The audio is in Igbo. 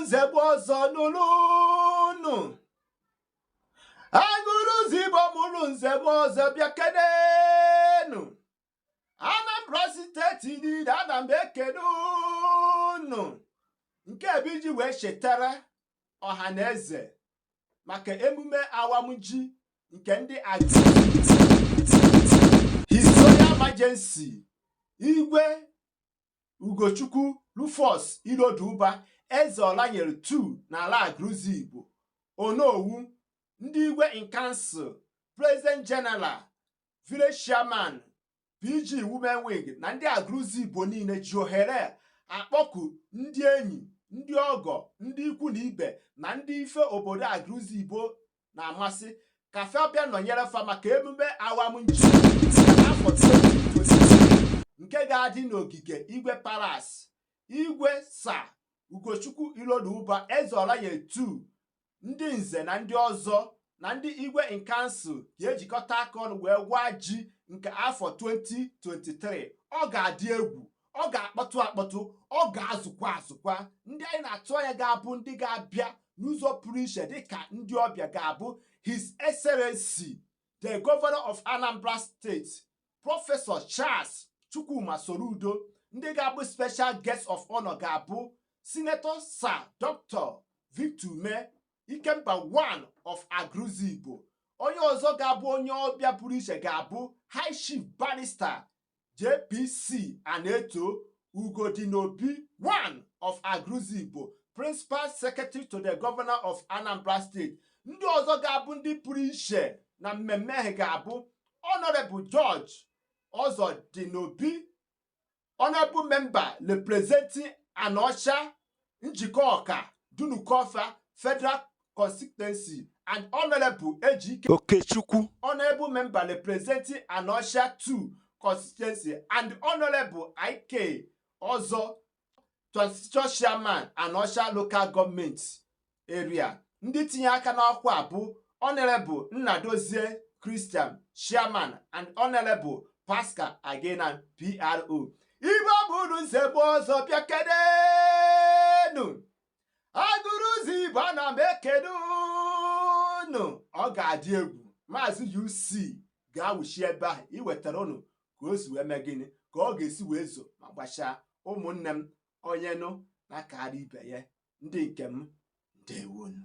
Nze bụ ọzọ nụrụ unu. Agụrụzigbo mụrụ nze bụ ọzọ, bịa kenenu. Anambra Steeti niile, ana m ekene unu. Nke bụ iji wee chetara ọha na eze maka emume awamji nke ndị His Royal Majesty Igwe Ugochukwu Rufus Iloduba, Eze Ọlanyere 2 n'ala Agụlụzigbo, Onowu, ndị Igwe in Council, President General, Village Chairman, PG Women Wing na ndị Agụlụzigbo niile ji ohere akpọku ndị enyi, ndị ọgọ, ndị ikwu na ibe na ndị ife obodo Agụlụzigbo na-amasị ka fa bịa nọnyere fa maka emume awamji afọ 2023 nke ga-adị n'ogige Igwe Palace. Igwe Sir Ugochukwu Iloduba, Eze Ọlanye 2, ndị nze na ndị ọzọ na ndị Igwe in Council ga-ejikọta aka ọnụ wee waa ji nke afọ 2023. Ọ ga-adị egwu, ọ ga-akpọtụ akpọtụ, ọ ga-azụkwa azụkwa. Ndị anyị na-atụ anya ga-abụ ndị ga-abịa n'ụzọ pụrụ iche dịka ndị ọbịa ga-abụ His Excellency the Governor of Anambra State, Professor Charles Chukwuma Soludo. Ndị ga-abụ special guest of honor ga-abụ Senator Sir Dr. Victor Umeh, Ikemba 1 of Agụlụzigbo. Onye ọzọ ga-abụ onye ọbịa pụrụ iche ga-abụ High Chief Barrister JPC Aneto, Ugodinobi 1 of Agụlụzigbo, Principal Secretary to the Governor of Anambra State. Ndị ọzọ ga-abụ ndị pụrụ iche na mmemme ahụ ga-abụ Honorable George Ọzọdịnobi, Honorable Member representing Anaocha Njikọka Dunukọfia Federal Constituency, and Honorable Ejike Okechukwu, Honorable Member representing Anaocha 2 Constituency, and Honorable Ik Ọzọ, Transition Chairman, Anaocha Local Government Area. Ndị tinye aka n'ọkwa a bụ Honorable Nnadozie Christian, Chairman, and Honorable Pascal Agena, PRO. Igbo bụrụ nze bụ ọzọ, bịa kedenu. Agụrụzigbo, ana m ekene unu. Ọ ga-adị egwu. Maazị UC ga-awụchi ebe ahụ iwetara unu ka o si wee mee gịnị, ka ọ ga-esi wee zo ma gbachaa. Ụmụnne m, onye nụ na akara ibe ya, ndị nke m, ndewonu.